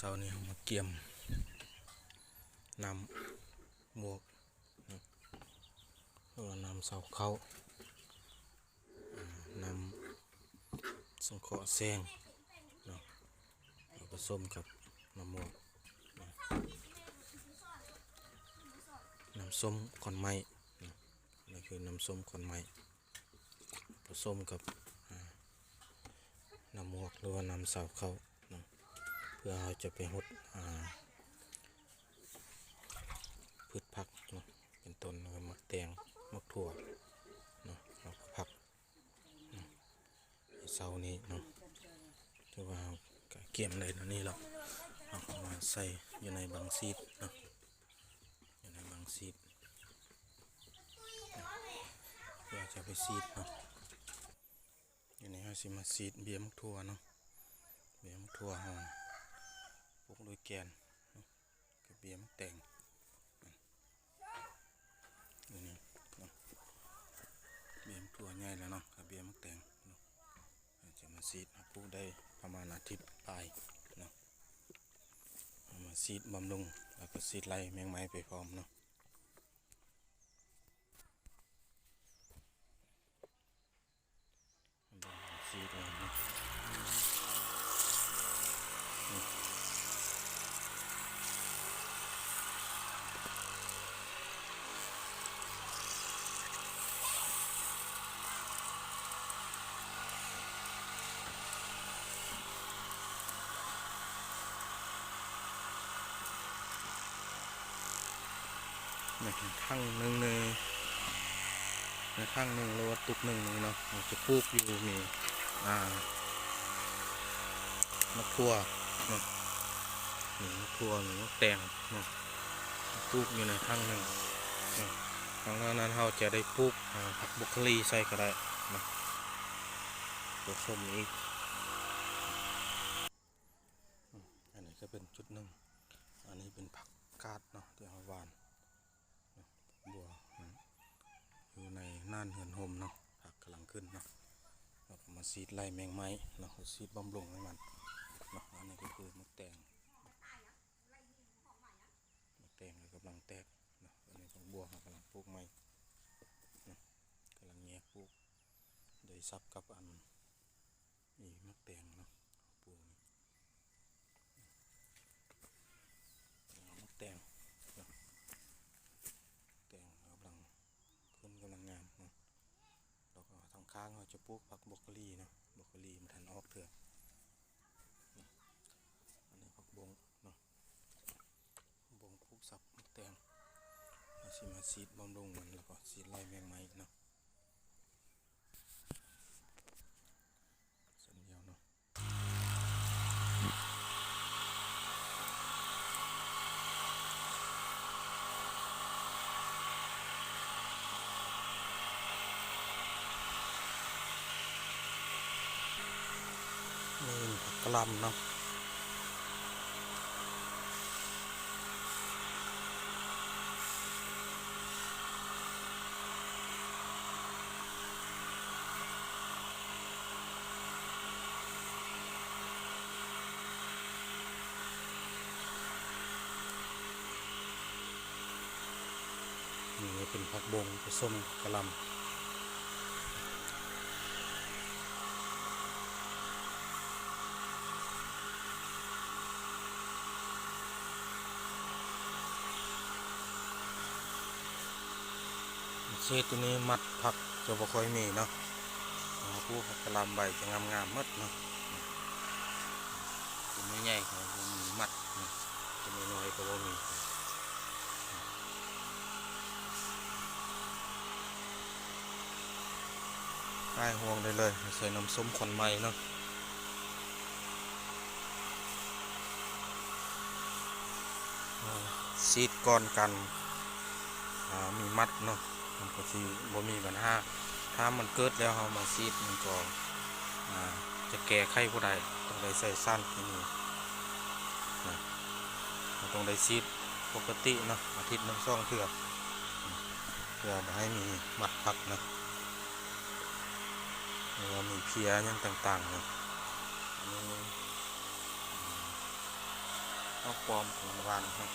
ເຊົ້ານີ້ເຮົາມາກຽມນ້ຳໝວກເນາະ ຫຼືວ່ານ້ຳເຊົາເຂົ້າ ນ້ຳສັງເຄາະແສງເນາະ ເອົາປະສົມກັບນ້ຳໝວກເນາະ ນ້ຳສົ້ມຂອນໄມ້ເນາະ ນີ້ຄືນ້ຳສົ້ມຂອນໄມ້ ປະສົມກັບ ອາ ນ້ຳໝວກ ຫຼືວ່ານ້ຳເຊົາເຂົ້າເນາະ ເພື່ອເຮົາຈະໄປຫົດ ອາ ພືດຜັກເນາະ ເປັນຕົ້ນໝາກແຕງ ໝາກຖົ່ວເນາະ ແລ້ວກໍຜັກເນາະ ເຊົ້ານີ້ເນາະ ຖືວ່າເຮົາກະກຽມໄດ້ແນວນີ້ແລ້ວ ເຮົາກໍມາໃສ່ຢູ່ໃນບັງຊີດເນາະ ຢູ່ໃນບັງຊີດ ເພື່ອຈະໄປຊີດເນາະ ຢູ່ນີ້ເຮົາຊິມາຊີດເບ້ຍໝາກຖົ່ວເນາະ ເບ້ຍໝາກຖົ່ວເຮົາປູກດ້ວຍແກນເນາະ ກັບເບ້ຍໝາກແຕງ ຢູ່ນີ້ເນາະ ເບ້ຍໝາກຖົ່ວໃຫຍ່ແລ້ວເນາະ ກັບເບ້ຍໝາກແຕງເນາະ ເຮົາຈະມາຊີດ ເຮົາປູກໄດ້ປະມານອາທິດປາຍເນາະ ເຮົາມາຊີດບຳລຸງ ແລ້ວກໍຊີດໄລ່ແມງໄມ້ໄປພ້ອມເນາະ ໃນຖັງໜຶ່ງນີ້ ໃນຖັງໜຶ່ງ ຫຼືວ່າຕຸກໜຶ່ງນີ້ເນາະ ເຮົາຈະປູກຢູ່ມີ ອາ ໝາກຖົ່ວເນາະ ມີໝາກຖົ່ວ ມີໝາກແຕງເນາະ ປູກຢູ່ໃນຖັງໜຶ່ງເນາະ ຫຼັງຈາກນັ້ນເຮົາຈະໄດ້ປູກ ອາ ຜັກບຣອກໂຄລີໃສ່ກໍໄດ້ເນາະ ປະສົມອີກ. ອືມ ອັນນີ້ກໍເປັນຈຸດໜຶ່ງ ອັນນີ້ເປັນຜັກກາດເນາະ ທີ່ເຮົາຫວ່ານເນາະ ບົວເນາະ ຢູ່ໃນໜ້າເຮືອນຮົ່ມເນາະ ຜັກກຳລັງຂຶ້ນເນາະ ເຮົາກໍມາສີດໄລ່ແມງໄມ້ເນາະ ສີດບຳລຸງໃຫ້ມັນເນາະ ອັນນີ້ກໍຄືໝາກແຕງ ໝາກແຕງກໍກຳລັງແຕກເນາະ ອັນນີ້ຜັກບົວເຮົາກຳລັງປູກໃໝ່ເນາະ ກຳລັງແຍກປູກ ໂດຍສັບກັບອັນ ນີ້ໝາກແຕງເນາະ ປູກນີ້ ໝາກແຕງເນາະ ແຕງກຳລັງຂຶ້ນ ກຳລັງງາມເນາະ ແລ້ວກໍທາງຂ້າງເຮົາຈະປູກຜັກບຣອກໂຄລີເນາະ ບຣອກໂຄລີມັນທັນອອກເທື່ອເນາະ ອັນນີ້ຜັກບົ້ງເນາະ ບົ້ງປູກສັບໝາກແຕງ ເຮົາຊິມາສີດບຳລຸງມັນ ແລ້ວກໍສີດໄລ່ແມງໄມ້ເນາະ. ເສັ້ນດຽວເນາະ ນີ້ຜັກກະຫຼ່ຳເນາະ. ນີ້ເປັນຜັກບົ້ງປະສົມກະຫຼ່ຳ. ເຂດຕົວນີ້ມັດຜັກຈະບໍ່ຄ່ອຍມີເນາະ ເຮົາປູກຜັກກະຫຼ່ຳໃບຈະງາມໆໝົດເນາະ ຕົ້ນໃຫຍ່ໆກໍບໍ່ມີມັດເນາະ ຕົ້ນນ້ອຍໆກໍບໍ່ມີ. ອ້າຍຫ່ວງໄດ້ເລີຍ ໃສ່ນ້ຳສົ້ມຂວັນໃໝ່ເນາະ ອາ ສີດກ່ອນການ ອາ ມີມັດເນາະ ມັນກໍຊິບໍ່ມີບັນຫາ ຖ້າມັນເກີດແລ້ວເຮົາມາສີດ ມັນກໍອາ ຈະແກ້ໄຂບໍ່ໄດ້ ຕ້ອງໄດ້ໃສ່ສານເຄມີນະ ເຮົາຕ້ອງໄດ້ສີດປົກກະຕິເນາະ ອາທິດໜຶ່ງສອງເທື່ອ ເພື່ອບໍ່ໃຫ້ມີມັດຜັກນະ ຫຼືວ່າມີເພຍຫຍັງຕ່າງໆນະ ອັນນີ້ ອາ ເອົາປອມຂອງມັນວາງໃຫ້